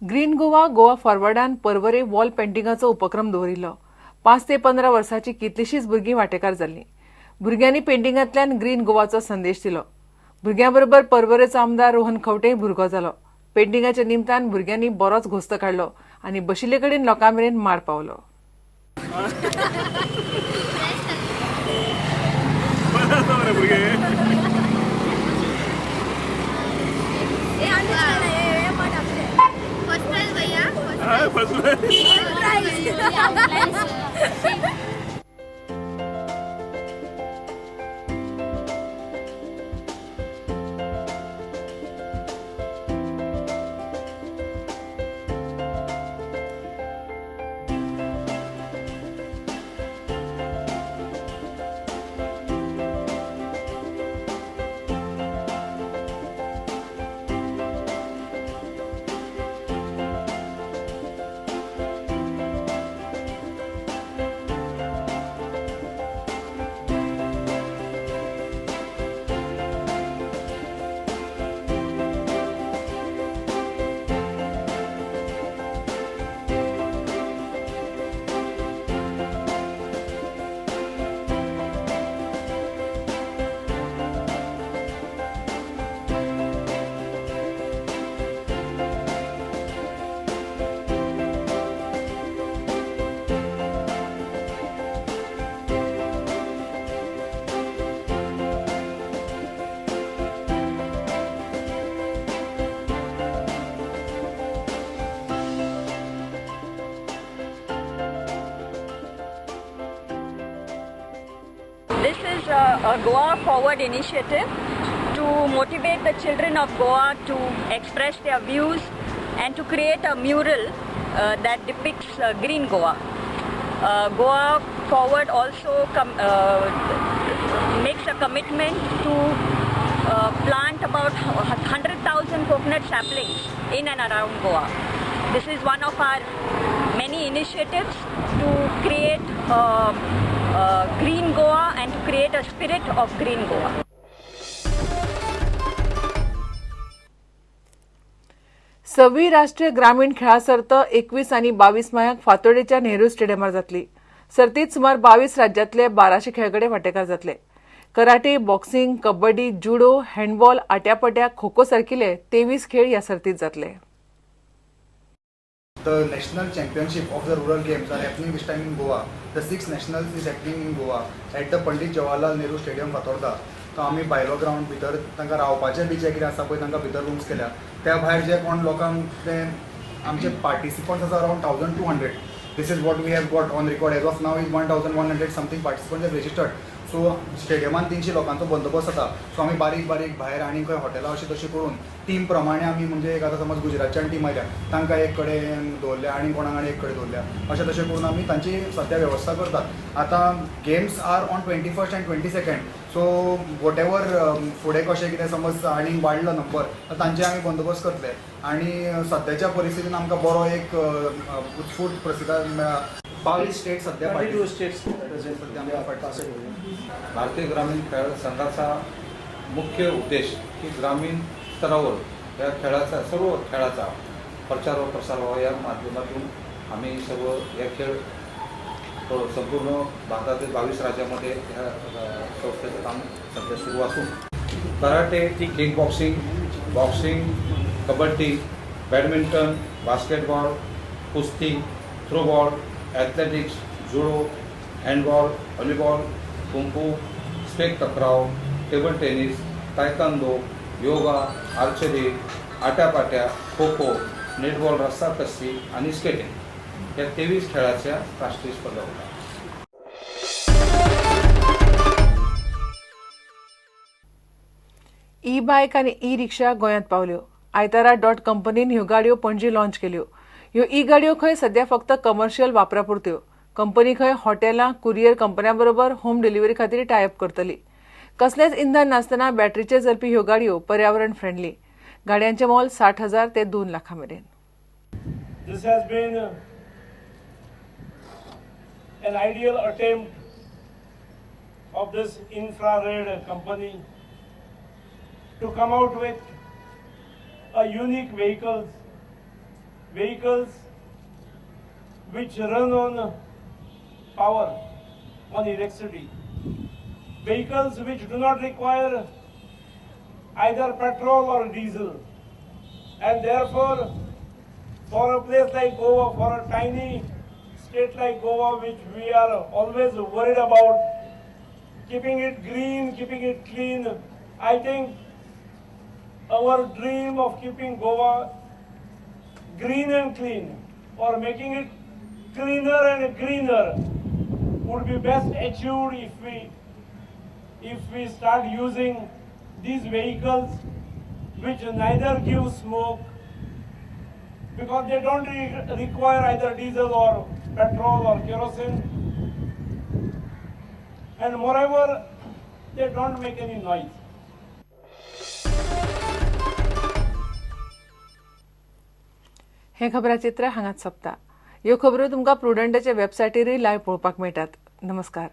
Green Goa Goa फॉरवर्डान पर्वरे wall पेंटिंगाचो उपक्रम दवरिल्लो. 5 ते 15 वर्सांची कितलीशीच भुरगीं वांटेकार जाल्लीं. भुरग्यांनी पेंटिंगांतल्यान ग्रीन गोवाचो संदेश दिलो. भुरग्यां बरोबर पर्वरेचो आमदार रोहन खंवटे भुरगो जालो. पेंटिंगाच्या निमतान भुरग्यांनी बरोच घोस्त काडलो आनी बशिल्ले कडेन लोकां मेरेन मार पावलो. This is a Goa Forward initiative to motivate the children of Goa to express their views and to create a mural that depicts Green Goa. Goa Forward also makes a commitment to plant about 100,000 coconut saplings in and around Goa. This is one of our many initiatives to create Green Goa and to create a spirit of Green Goa. सव्वी राष्ट्रीय ग्रामीण खेळां सर्त 21 आनी 22 मायाक फातोडेच्या नेहरू स्टेडियमार जातली. सर्तीत सुमार 22 राज्यांतले 1200 खेळगडे वांटेकार जातले. Karate, boxing, kabaddi, judo, handball, आट्यापट्या, kho kho सारकिले 23 खेळ ह्या सर्तीत जातले. The national championship of the rural games are happening this time in Goa. The 6th nationals is happening in Goa at the Pandit Jawaharlal Nehru Stadium, Fatorda. तो आमी भायलो ground भितर तांकां रावपाचें बी जें कितें आसा पळय तांकां भितर रूम्स केल्या. त्या भायर जे कोण लोकांक ते आमचे पार्टिसिपंट्स आसा around 1200. This is what we have got on record as of now is 1100 something participants have registered. So स्टेडियमान 300 लोकांचो बंदोबस्त जाता. सो आमी बारीक बारीक भायर आनी खंय हॉटेलां अशी तशी करून टीम प्रमाणे आमी म्हणजे एक आतां समज गुजरातच्यान टीम आयल्या तांकां एक कडेन दवरल्या आनी कोणाक आनी एक कडेन दवरल्या, अशें तशें करून आमी तांची सद्या वेवस्था करतात. आतां games are on 21st and 22nd. So whatever फुडें कशें कितें समज आनी वाडलो नंबर तर तांचे आमी बंदोबस्त करतले. आनी सद्याच्या परिस्थितीन आमकां बरो एक उत्स्फूर्त प्रतिसाद मेळ्ळा. 22 स्टेट सध्या सध्या. भारतीय ग्रामीण खेळ संघाचा मुख्य उद्देश की ग्रामीण स्तरावर या खेळाचा सर्व खेळाचा प्रचार व प्रसार व्हावा या माध्यमातून आम्ही सर्व या खेळ संपूर्ण भारतातील 22 राज्यामध्ये ह्या संस्थेचं काम सध्या सुरू असून karate, kick boxing, boxing, kabaddi, badminton, basketball, कुस्ती, throwball, athletics, judo, handball, volleyball, kung fu, sepak takraw, table tennis, taekwondo, yoga, archery, आट्यापाट्या, खो खो, नेटबॉल, रस्साकस्सी आणि स्केटिंग या 23 खेळाच्या राष्ट्रीय स्पर्धा होतात. ई बायक आनी ई रिक्षा गोंयांत पावल्यो. आयतारा डॉट कंपनीन ह्यो गाडयो पणजी लॉन्च केल्यो. ह्यो ई गाडयो खंय सद्या फक्त कमर्शियल वापरा पुरत्यो. कंपनी खंय हॉटेलां, कुरियर कंपन्यां बरोबर होम डिलिव्हरी खातीर टाय अप करतली. कसलेंच इंधन नासतना बॅटरीचेर चलपी ह्यो गाडयो पर्यावरण फ्रेंडली. गाडयांचें मोल 60,000 ते 2 लाखां मेरेन. This has been an ideal attempt of this infrared company to come out with a unique vehicles vehicles which run on power, on electricity, vehicles which do not require either petrol or diesel. And therefore, for a place like Goa, for a tiny state like Goa, which we are always worried about, keeping it green, keeping it clean, I think our dream of keeping Goa green and clean, or making it cleaner and greener, would be best achieved if we start using these vehicles which neither give smoke, because they don't require either diesel or petrol or kerosene, and moreover, they don't make any noise. हे खबराचित्र हांगाच सोंपता. ह्यो खबरो तुमकां प्रुडंटाच्या वेबसायटीरय live पळोवपाक मेळटात. नमस्कार.